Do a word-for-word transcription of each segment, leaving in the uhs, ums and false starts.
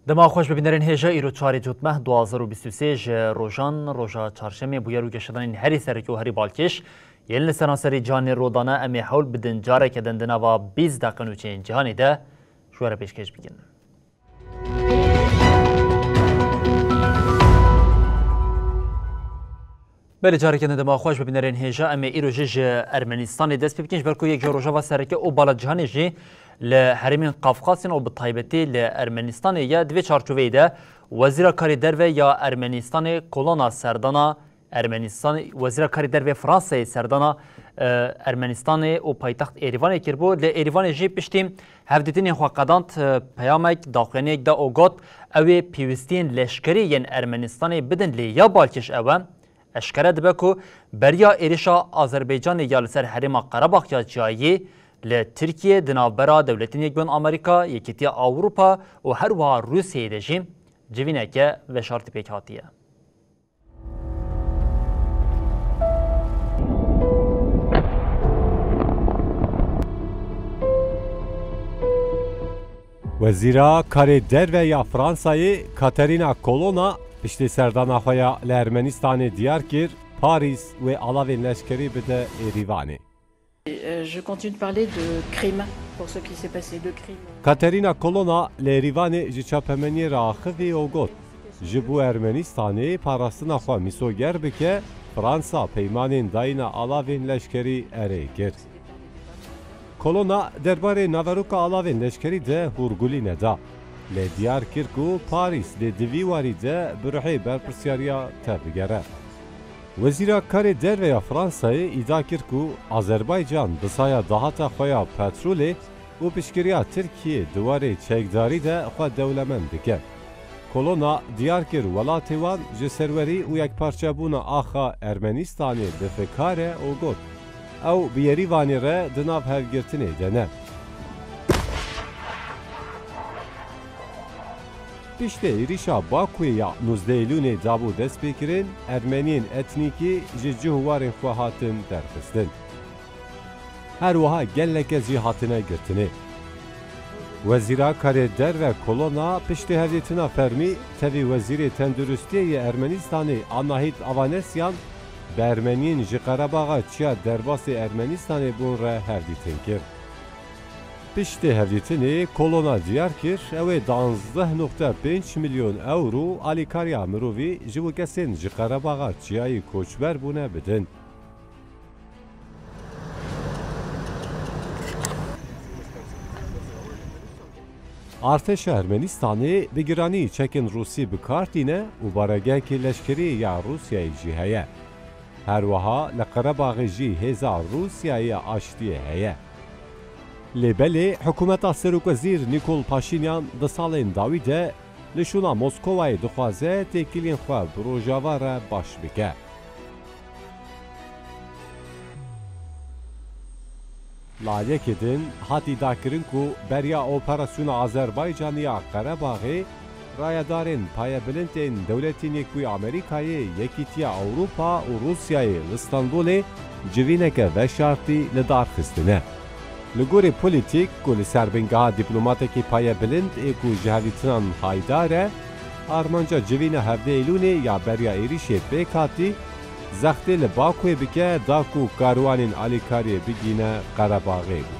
Dema xweş bibînerên hêja, îro çarê Cotmeh du hazar û bîst û sê ji rojan, roja çarşemê, bûyer û geşedanên herî serekî û herî balkêş yên li seranserî cîhanê rû dane, em ê hewl bidin careke din di nava bîst deqe nûçeyên cîhanê de ji we re pêşkêş bikin. Belê, careke din dema xweş bibînerên hêja, em ê îro jî ji Ermenistanê dest pê bikin, ji ber ku yek ji rojeva sereke û bala cîhanê jî li herêmên Qafqasê û bi taybetî li Ermenistanê ye. Di vê çarçoveyê de Wezîra Karê Derve ya Ermenistanê kolona serdana Ermenistan, Wezîra Karê Derve Fransayê serdana, e, Ermenistanê û paytext Êrîvanê kiribû. Li Êrîvanê jî piştî hevdîtinên xwe qedand, e, peyamek, daxuyaniyek da û got, ew ê pêwîstiyên leşkerî yên Ermenistanê bidin, lê ya balkêş ew e. Eşkere dibe ku beriya êrişa Azerbaycanê ya li ser herêma Qerebax ya Çiyayî li Tirkiye di navbera Dewletên Yekbûyên Amerîka, Yekîtiya Ewropa û her wiha Rûsyayê de jî civîneke veşartî pêk hatiye. Wezîra Karê Derve ya Fransayê Katerîna Kolona piştî serdana xwe ya li Ermenistanê diyar kir, Parîs wê alavên leşkerî bide Êrîvanê. Euh, je continue de parler de crime, pour ce qui s'est passé, de crime. Katerîna Kolona li Êrîvanê ji çapemeniyê re axivî û got, ji bo Ermenistanê parastina xwe mîsoger bike, Fransa peymanên dayîna alavên leşkerî erê kir. Kolona derbarê naveroka alavên leşkerî de hûrgulî neda, lê diyar kir ku Parîs dê di vî warî de bi ruhê berpirsyariya tevbigere. Wezîra Karê Derve ya Fransayê îdia kir ku Azerbaycan bi saya dahata xwe ya petrolê û piştgiriya Tirkiyê di warê çekdarî de xwe dewlemend dike. Kolona diyar kir welatê wan ji serwerî û yekparçebûna axa Ermenistanê difikare û got, ew bi Yerîvanê re di nav hevgirtinê de ne. Piştê êrîşa Bakuyê ya nûzdeh Eylûnê dabû destpêkirin, Ermeniyên etnîkî ji cih û warên xwe hatin derxistin. Her wiha gelek kes jî hatine girtinê. Wezîra Karê Derve Kolona piştî hevdîtina fermî tevî Wezîrê Tenduristiyê yê Ermenistanê Anahît Avanesyan bi Ermeniyên ji Qerebaxa Çiya derbasî Ermenistanê bûn re hevdîtin kir. Piştî hevdîtinê Kolona diyar kir, ew ê duwazdeh nokte pênc milyon ewro alîkariya mirovî ji bo kesên ji Qerebaxa Çiyayî koçber bûne bidin. Artêşa Ermenistanê bi giranî çekên Rûsî bi kar tîne û baregehekî leşkerî ya Rûsyayê jî heye. Her wiha li Qerebaxê jî hêza Rûsyayê ya aştiyê heye. Lê belê hikûmeta Serokwezîr Nîkol Paşînyan di salên dawî de li şûna Moskowayê dixwaze têkiliyên xwe bi Rojava re baş bike. Li aliyekê din hat îdiakirin ku beriya operasyona Azerbaycanê ya Qerebaxê, rayedarên payebilind ên Dewletên Yekbûyî Amerîkayê, Yekîtiya Ewropa û Rûsyayê li Stenbolê civîneke veşartî li dar xistine. Li gorî polîtîk ku li ser bingeha dîplomatekî payebilind ê ku ji hevdîtinan haydar e, armanca civîna hevdeh Eylûnê ya beriya êrîşê pêk hatî, zextê li Bakuyê bike da ku karwanên alîkariyê bigihîne Qerebaxê bû.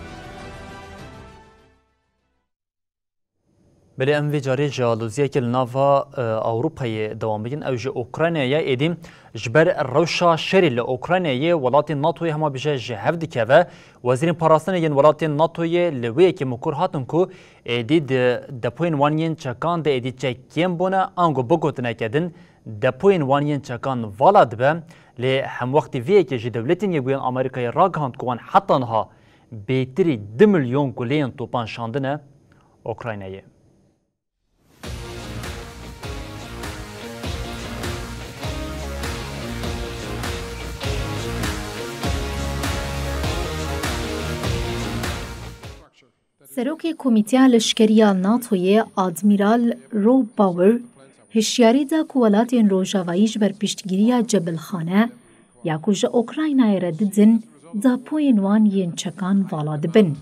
Belê, em vê carê ji aloziyekê li nava, e, Ewropayê dewam bikin. Ew ji Ukraynayê ye. Êdî ji ber rewşa şerê li Ukraynayê welatên NATOyê hema bêje ji hev dikeve. Wezîrên parastinê yên welatên NATOyê li wê yekê mikur hatin ku êdî di depoyên wan yên çekan de êdî çek kêm bûne, ango bigotineke din depoyên wan yên çekan vala dibe. Lê hemwextî vê yekê jî Dewletên Yekbûyên Amerîkayê ragihand ku wan heta niha bêtirî du milyon guleyên topan şandine Ukraynayê. Serokê Komîteya Leşkerî ya NATOyê Admîral Rob Bauer hişyarî da ku welatên Rojavayî ji ber piştgiriya cebilxane ya ku ji Ukraynayê re didin, dapoyên wan yên çekan vala dibin.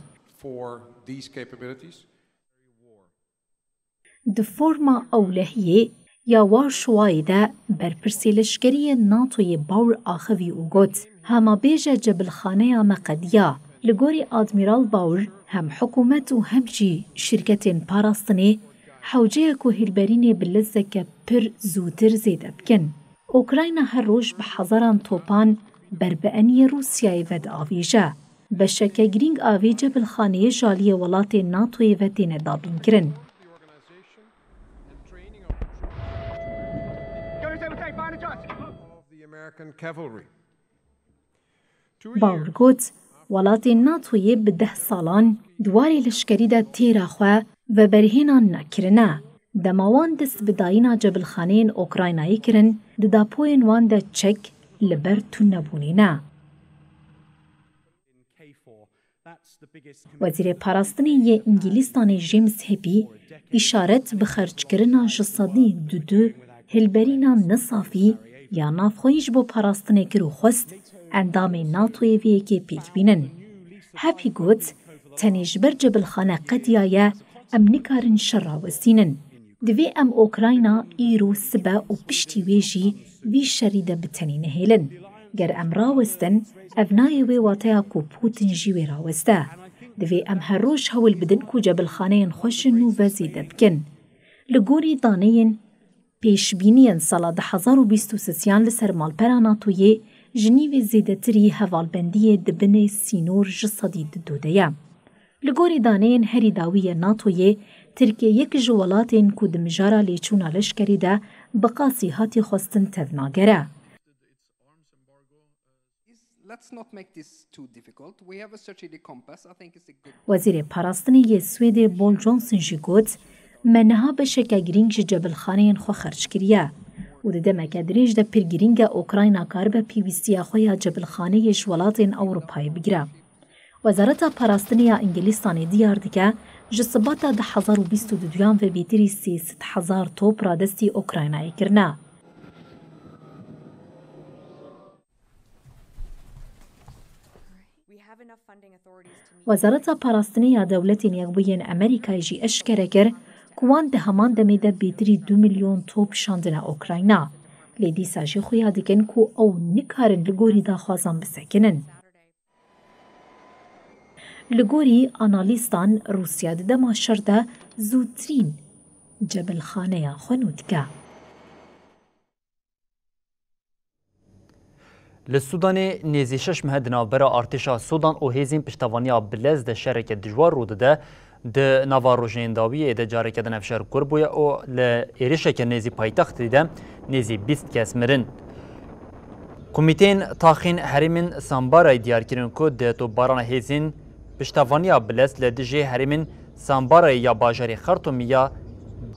Di forma ewlehiyê ya Warşawayê de berpirsê leşkerî yên NATOyê Bauer axivî û got, Hema bêje cebilxaneya me qediya. Li gorî Admîral Bauer hem hikûmet û hem jî şîrketên parastinê hewce ye ku hîlberînê bi lezeke pir zûtir zêde bikin. Ukrayna her roj bi hezaran topan berbieniyê Rûsyayê vediavêje. Beşeke girîng a vê cebilxaneyê ji aliyê welatên NATOyê ve têne dabînkirin. Bauer got, Welatên NATOyê bi deh salan di warê leşkerî de têra xwe veberhênan nekirine. Dema wan dest bi dayîna cebilxaneyên Ukraynayê kirin, di dapoyên wan de çek li ber tunebûnê ne. Wezîrê Parastinê yê Îngilîstanê James Heppey îşaret bi xerckirina ji sedî dudu hilberîna nesafî ya navxweyî ji bo parastinê kir û xwest endamên NATOyê vê yekê pêk bînin. Heppey got, Tenê ji ber cebilxane qediyaye, em nikarin şer rawestînin. Divê em Ukrayna îro, sibe û piştî wê jî vî şerî de bi tenê nehêlin. Ger em rawestin, ev nayê wê wateya ku Putin jî wê raweste. Divê em her roj hewl bidin ku cebilxaneyên xwe ji nû ve zêde bikin. Li gorî daneyên pêşbîniyên sala du hezar û bîst û sisiyan li ser malpera NATOyê ji nîvê zêdetirî hevalbendiyê di binê sînor ji sedî dudu de ye. Li gorî daneyên herî dawî yê NATOyê, Tirkiye yek ji welatên ku di mijara lêçûna leşkerî de bi qasî hatî xwestin tevnager e. Let's not make this too difficult. We have a strategic compass. I think it's a good Wezîrê Parastinê yê Swêdê Pål Jonson jî got, Me niha beşeke girîng ji cebilxaneyên xwe xerc kiriye û di demeke dirêj de pir girîng e Ukrayna karibe pêwîstiya xwe ya cebilxaneyê ji welatên Ewropayê bigire. Wezareta Parastinê ya Îngilîstanê diyar dike, ji Sibata du hezar û bîst û duyan ve bêtirî sê sed hezar top radestî Ukraynayê kirine. Wezareta Parastinê ya Dewletên Yekbûyên Amerîkayê jî eşkere kir ku wan di heman demê de bêtirî du milyon top şandine Ukrayna. Lê dîsa jî xuya dikin ku ew nikarin li gorî daxwazan bisekinin. Li gorî analîstan, Rûsya di dema şer de zûtirîn cebilxaneya xwe nû dike. Li Sûdanê nêzî şeş meh di navbera artêşa Sûdan û hêzên piştevaniya Bilez de şereke dijwar rû dide. Di nava rojên dawiyê de careke din ev şer kûr bûye û li êrişeke nêzî paytextê de nêzî bîst kes mirin. Komîteyên taxên herêmên Sambarayê diyar kirin ku di topbarana hêzên piştevaniya Bilez li dijî herêmên Sambarayê ya bajarê Xertûmê ya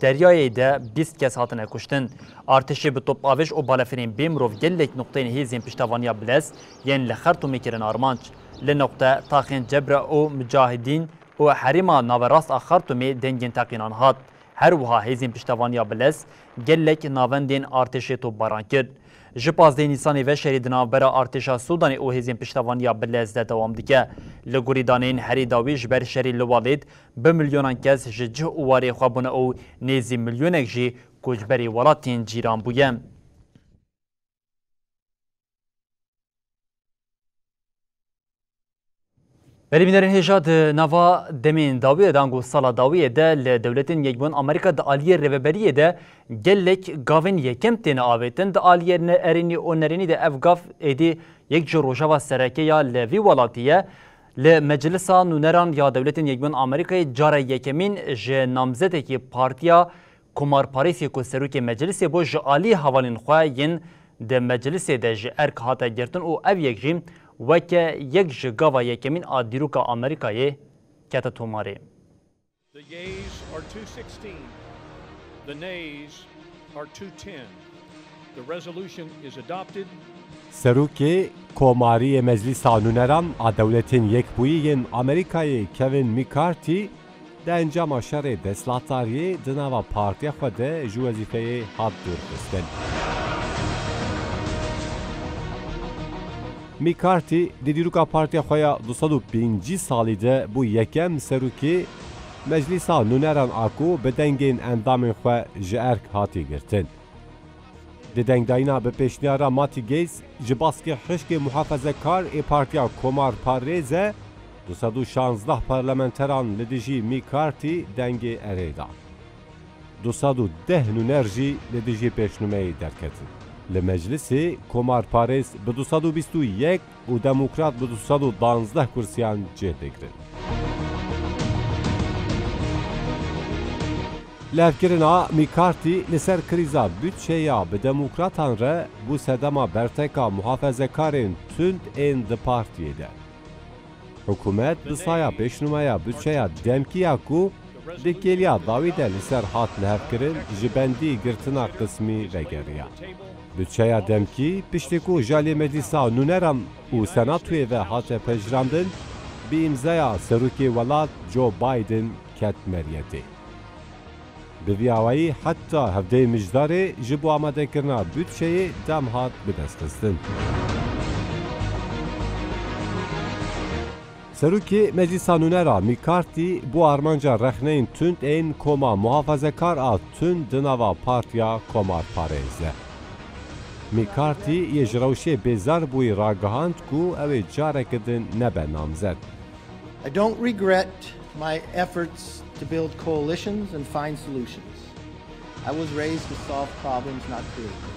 Deryayê de bîst kes hatine kuştin. Artêşê bi topavêj û balefirên bê mirov gelek nuqteyên hêzên piştevaniya Bilez yên li Xertûmê kirin armanc. Li noqte taxên Cebra û Mucahidîn û herêma naverast a Xertûmê dengên teqînan hat. Her wiha hêzên piştevaniya Bilez gelek navendên artêşê topbaran kir. Ji pazdeh Nîsanê ve şerî di navbera artêşa Sûdanê û hêzên piştevaniya Bilez de dewam dike. Li gorî daneyên herî dawî ji ber şerî li welêt bi milyonan kes ji cih û warê xwe bûne û nêzî milyonek jî koçberî welatên cîran bûye. Belê bînerên hêja di nava demên dawiyê de, ango sala dawiyê de li Dewletên Yekbûn Amerîka di aliyê rêveberiyê de gelek gavên yekem têne avêtin. Di aliyê ne-, erênî û nerênî de ev gav êdî yek ji rojeva sereke ya li vî welatî ye. Li Meclisa Nûneran ya Dewletên Yekbûn Amerîkayê cara yekemîn ji namzetekî Partiya Komarparêzê ku serokê meclisê bû, ji alî hevalên xwe yên di meclisê de ji erk hate girtin û ev yek jî weke yek ji gava yekemîn a dîroka Amerîkayê kete tomarê. The yeas are two sixteen. The nays are two ten. The resolution is adopted. Serokê Komariyê Meclisa Nûneran a Dewletên Yekbûyî yên Amerîkayê Kevin McCarthy Di encama şerê desthilatdariyê di nava partiya xwe de ji wezîfeyê hat dûrxistin. McCarthy di dîroka partiya xwe ya du sed û pêncî salî de bû yekem serokê Meclîsa Nûneran a ku bi dengên endamên xwe ji erk hatî girtin. Di dengdayîna bi pêşniyara Matty Gaetz ji baskê hişkê muhafezekar ê Partiya Komarparêz e, du sed û şazdeh parlamenteran li dijî McCarthy dengê erê dan. Du sed û deh nûner jî li dijî pêşnûmeyê derketin. Li meclisê Komarparêz bi du sed û bîst û yek û Demokrat bi du sed û danzdeh kursiyan cih digrin. Lihevkirina McCarthy li ser krîza budçeya bi Demokratan re bû sedema berteka muhafezekarên tund ên di partiyê de. Hikûmet bi saya pêşnûmeya budçeya demkî ya ku di kêliya dawî de li ser hat lihevkirin, ji bendî girtina qismî vegeriya. Budçeya demkî, piştî ku ji aliyê Meclîsa Nûneran û Senatoyê ve hate pejirandin, bi îmzaya serokê welat Joe Biden ket meriyetê. Bi vî awayî heta hevdehê Mijdarê ji bo amadekirina budçeyê dem hat bidestxistin. Serokê Meclîsa Nûnera McCarthy bo armanca rexneyên tund ên Koma Muhafazekar a tund di nava Partiya Komarparêz de. McCarthy yê ji rewşê bêzar bûyî ragihand ku ew ê careke din nebe namzet. I don't regret my efforts to build coalitions and find solutions. I was raised to solve problems, not create them.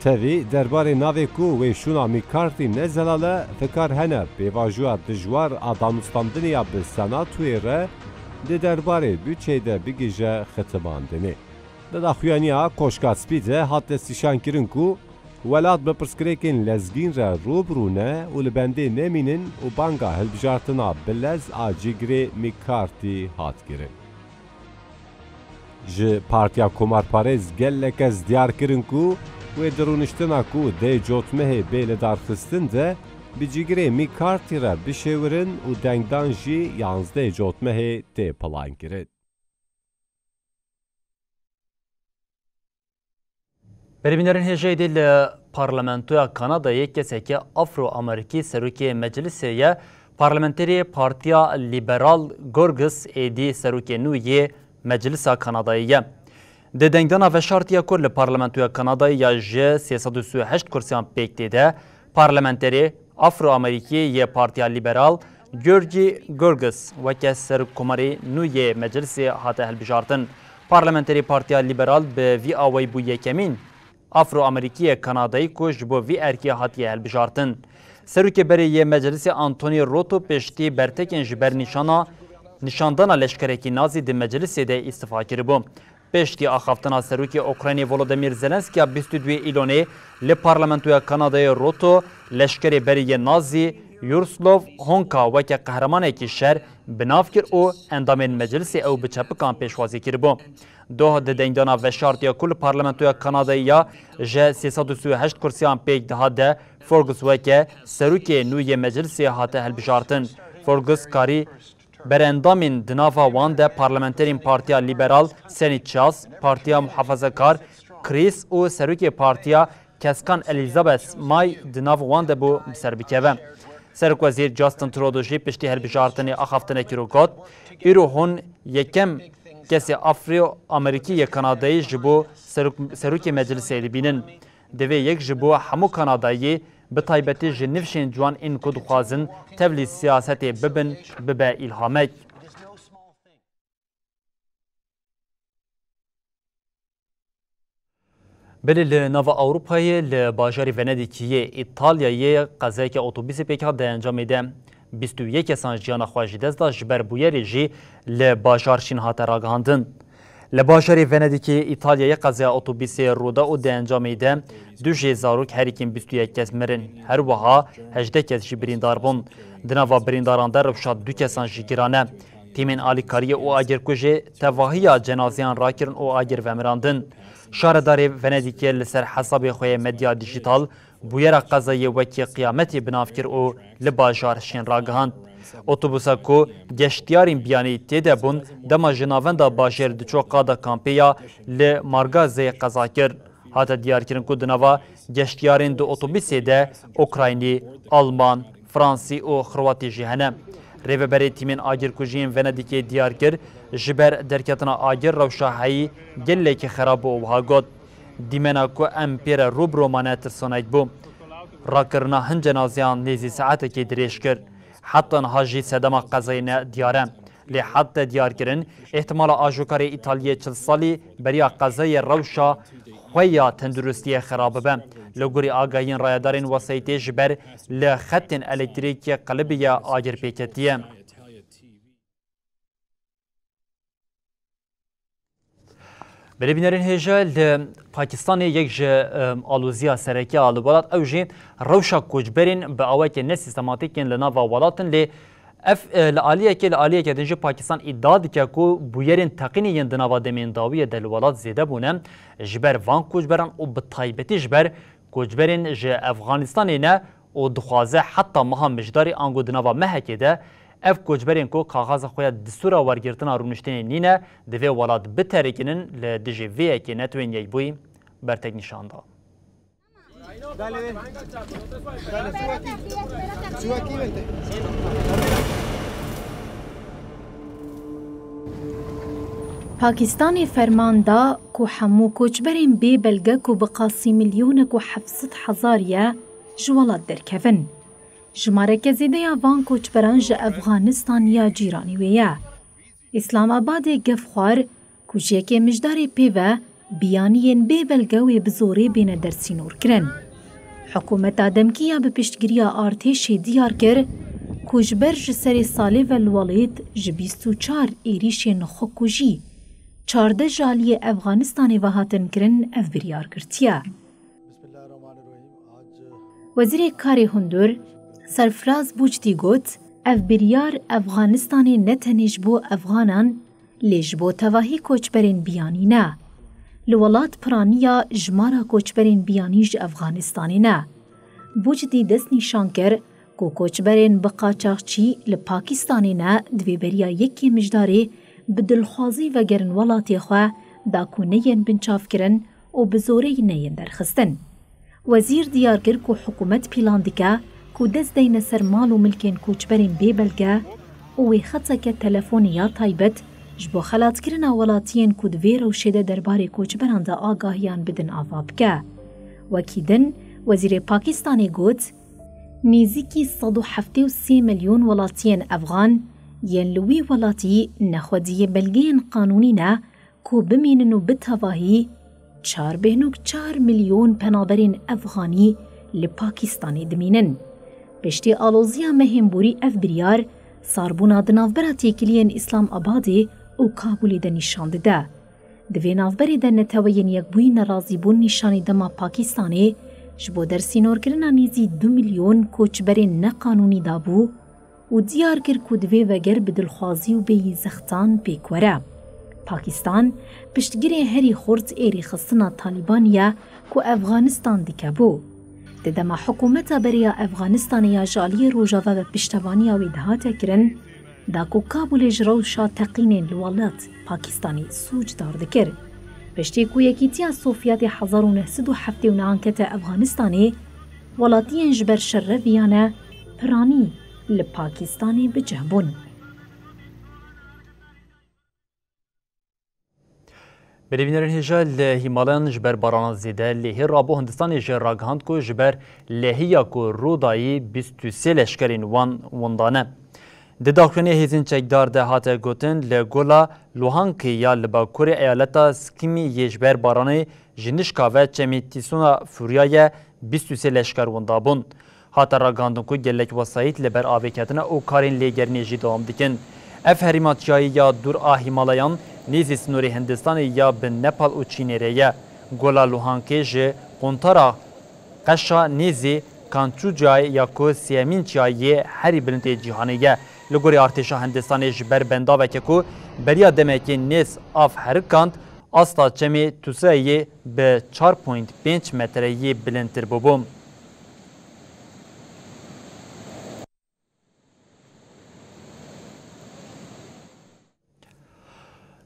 Tevî derbarê navê ku wê şûna McCarthy ne zelal e, fikar hene pêvajoya dijwar a danûstandinê ya bi Senatoyê re di derbarê budçeyê de bigihîje xitimandinê. Di daxuyaniya Koşka Spî de hat destnîşankirin ku welat bi pirsgirêkên lezgîn re rû bi rû ne û li bendê nemînin û banga hilbijartina bi lez a cîgirê McCarthy hat kirin. Ji Partiya Komarparêz gelek kes diyar kirin ku wê di rûniştina ku deh Cotmehê bê lidarxistin de bi cîgirê McCarthy re bişêwirin û dengdan jî yanzdeh Cotmehê tê plankirin. Berê bînerên hêjayî dê li Parlamentoya Kanadayê keseke Afro-Amerîkî serokê Meclisê ye. Parlamenterê Partiya Lîberal Gorgis êdî serokê nû yê Meclisa Kanadayê ye. Di dengdana veşartiya ku li Parlamentoya Kanadayê ya ji sê sed û sî û heşt kursiyan pêk tê de, parlamenterê Afro-Amerîkî yê Partiya Lîberal Georgi Gorgis weke serokkomarê nû yê Meclisê hate hilbijartin. Parlamenterê Partiya Lîberal bi vî awayî bû yekemîn Afro-Amerîkî yê Kanadayî ku ji bo vî erkê hatiye hilbijartin. Serokê berê yê Meclisê Antonî Roto piştî bertekên ji ber nîşana nîşandana leşkerekî Nazî di Meclisê de îstifa kiribû. Piştî axaftina serokê Ukraynê Volodymyr Zelenskiya bîst û duyê Îlonê li Parlamentoya Kanadayê Roto leşkerê berê yê Nazî Yuroslav Honka weke qehremanekî şer bi nav kir û endamên meclisê ew bi çepikan pêşwazî kiribû. Doh di dengdana veşartiya ku li Parlamentoya Kanadayê ya ji sê sed û sî û heşt kursiyan pêk dihat de Fergus weke serokê nû yê meclisê hate hilbijartin. Fergus karî berendamên di nava wan de parlamenterên Partiya Lîberal Seni Chas, Partiya Muhafazekar Chris û serokê Partiya Keskan Elizabeth May di nav wan de bû bi ser bikeve. Serokwezîr Justin Trudeau jî piştî hilbijartinê axaftinekî ro got, Îro hûn yekem kesê Afro-Amerîkî yê Kanadayî ji bo serok-, serokê meclisê dibînin. Divê yek ji bo hemû Kanadayî, bi taybetî ji nifşên ciwan ên ku dixwazin tevlî siyasetê bibin, bibe îlhamek. Belê li nava Ewropayê, li bajarê Venedîkî yê Îtalyayê qezayeke otobusê pêk hat, di encamê de bîst û yek kesan jiyana xwe ji dest da, ji ber bûyerê jî li bajar şîn hate ragihandin. Li bajarê Venedîkê Îtalyayê qezaya otobusê rû da û di encamê de du jê zarok herikên bîst û yek kes mirin. Her wiha hejdeh kes jî birîndar bûn. Di nava birîndaran de rewşa du kesan jî giran e. Tîmên alîkariyê û agirkujê tevahiya cenazeyan rakirin û agir vemirandin. Şaredarê Venedîkê li ser hesabê xwe yê medya dîjîtal bûyera qezayê wekî qiyametê bi nav kir û li bajar şîn ragihand. Otobusa ku geştiyarên biyanî tê de bûn, dema ji navenda bajêr diçû qada kampê ya li Margazê qeza kir. Hate diyarkirin ku di nava geştiyarên di otobusê de Ukraynî, Alman, Fransî û Xirwatî jî hene. Rêveberê tîmên agirkujiyên Venedîkê diyar kir, ji ber derketina agir rewşa heyî gelekî xerab bû û wiha got, Dîmena ku em pê re rû bi rû mane tirsonek bû. Rakirina hin cenazeyan nêzî saetekê dirêj kir. Heta niha jî sedema qezayê ne diyar e. Lê heta diyarkirin, îhtimala ajokarê Îtaliyê çil salî beriya qezayê rewşa xwe ya tenduristiyê xerab bibe. Li gorî agahiyên rayedarên wesayîtê ji ber li xetên elektrîkê qilibiye agir pêketiye. Belê bînerên hêja li Pakistanê yek ji, em, aloziya sereke a li welat ew jî rewşa koçberên bi aweke nesîstematîk yên li nava welat in, lê ev, e, li aliyekê, li aliyeke din jî Pakistan îdia dike ku bûyerên teqînê yên di nava demên dawiyê de li welat zêde bûne. Ji ber van koçberan û bi taybetî ji ber koçberên ji Efxanistanê ne û dixwaze heta meha Mijdarê ango di nava mehekê de ev koçberên ku kaxaza xwe ya distûra wergirtina rûniştinê nîne, divê welat biterikînin, li dijî vê yekê netewên Yekbûyî bertek nîşan da. Pakistanê ferman da ku hemû koçberên bê belge ku bi qasî milyonek û heft sed hezar ye ji welat derkevin. Jimareke zêde ya van koçberan ji Efxanistan ya cîranî wê ye. Îslamabadê gef xwar ku ji yekê Mijdarê pê ve biyaniyên bê belge wê bi zorê bêne dersînorkirin. Hikûmeta demkî ya bi piştgiriya artêşê diyar kir ku ji ber ji serê salê ve li welêt ji bîst û çar êrîşên xwekujî çardeh ji aliyê Efxanistanê ve hatin kirin, ev biryar girtiye. Wezîrê Karê Hundir, Serfiraz Bucdî got, ev biryar Efxanistanê ne tenê ji bo Efxanan, lê ji bo tevahî koçberên biyanî ne. Li welat piraniya jimara koçberên biyanî ji Efxanistanê ne. Bucdî destnîşan kir ku koçberên bi qaçaxçî li Pakistanê ne, divê beriya yekê Mijdarê bi dilxwazî vegerin welatê xwe, da ku neyên binçavkirin û bi zorê neyên derxistin. Wezîr diyar kir ku hikûmet pîlan dike ku dest deyne ser mal û milkên koçberên bê belge û wê xeteke telefonê ya taybet ji bo xelatkirina welatiyên ku di vê rewşê de derbarê koçberan de agahiyan bidin ava bike. Wekî din, Wezîrê Pakistanê got, Nêzîkî sed û heftê û sê milyon welatiyên Efxan yên li wî welatî nexwediyê belgeyên qanûnî ne ku bimînin û bi tevahî çar bêhnok çar milyon penaberên Efxanî li Pakistanê dimînin. Piştî aloziya mehên borî ev biryar sarbûna di navbera têkiliyên Îslamabadê û Kabûlê de nîşan dide. Di vê navberê de Neteweyên Yekbûyî nerazîbûn nîşanî dema Pakistanê ji bo dersînorkirina nêzî du milyon koçberên neqanûnî dabû û diyar kir ku divê veger bi dilxwazî û bêyî zextan pêk were. Pakistan piştgirê herî xurt ê rêxistina Talîbanî ye ku Efxanistan dike bû. Di dema hikûmeta berê ya Efxanistanê ya ji aliyê Rojava ve piştevaniya wê dihate kirin, da ku Kabûlê ji rewşa teqînên li welat Pakistanê sûcdar dikir. Piştî ku Yekîtiya Sovyetê hezar û neh sed û heftê û neh ankete Efxanistanê, welatiyên ji ber şereviyane piranî li Pakistanê bi cih bûn. Belê bînerên hêja, li Hîmalayan ji ber barana zêde lê hê rabû Hindistanê jî ragihand ku ji ber lehiya ku rû dayî bîst û sê leşkerên wan winda ne. Di daxuyaniyê hêzên çekdar de hate gotin, li gola Luhankê ya li bakurê eyaleta Sikimî yê ji ber baranê ji nişka ve çemê Tîsûna fûriyaye, bîst û sê leşker winda bûn. Hate ragihandin ku gelek wesayît li ber avê ketine û karên lêgerînê jî dewam dikin. Ev herêma çiyayî ya dûr a Hîmalayan nêzî sînorê Hindistanê ya bi Nepal û Çînê re ye. Gola Luhankê ji quntara qeşa nêzî Kançûcayê ya ku sêyemîn çiyayê herî bilind ê cîhanê ye. Li gorî artêşa Hindistanê ji ber bendaveke ku beriya demekê nêz av herikand, asta çemê Tusayê bi çar point pênc metreyê bilindtir bûbû.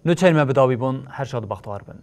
Nûçeyên me bi dawî bûn, her şad û bextewar bin.